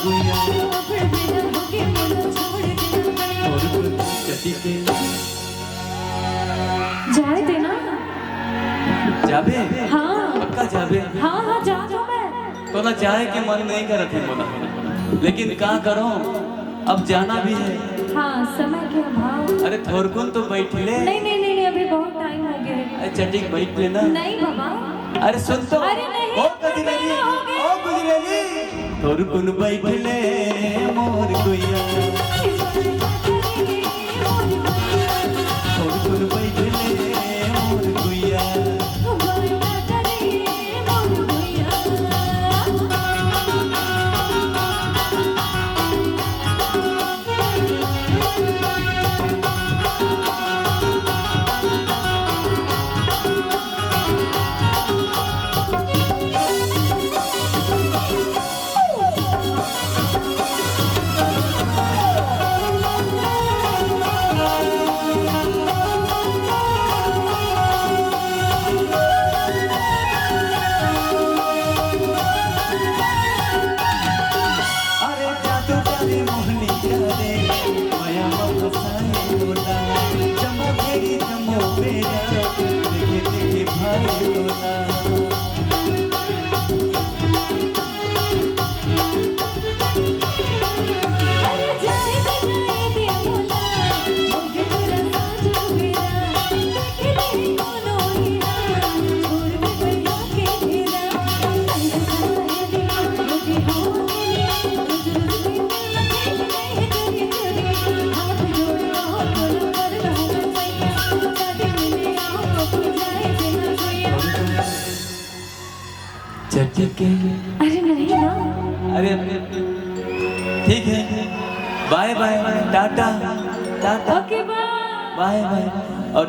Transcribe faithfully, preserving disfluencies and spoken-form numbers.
छोड़ देना, होके मोला छोड़ देना। और चटी के जाए देना। जाबे? हाँ। पक्का जाबे? हाँ, हाँ, जा तो मैं। तोला जाए के मन नहीं करत हे मोला, लेकिन का करो, अब जाना भी है। हाँ, समय के अभाव। अरे थोरकुन तो बैठ ले। नहीं, नहीं, नहीं, नहीं, अभी बहुत टाइम हो गया है। अरे चटिक बैठ ले ना। नहीं बाबा। अरे सुन तो। अरे नहीं, ओ गजरेली, नहीं होगे। ओ गजरेली। थोरकुन बैठ ले मोर गुइया। थोरकुन बैठ ले मोर गुइया। अरे जादू करे मोहनी करे, मया मा फसाए मोला, जम्मो भेरी जम्मो बेरा, देखे देखे भाए मोला। चटिक के। अरे नहीं ना। अरे ठीक है, बाय बाय, टाटा, टाटा, ओके, बाय। बाय बाय। और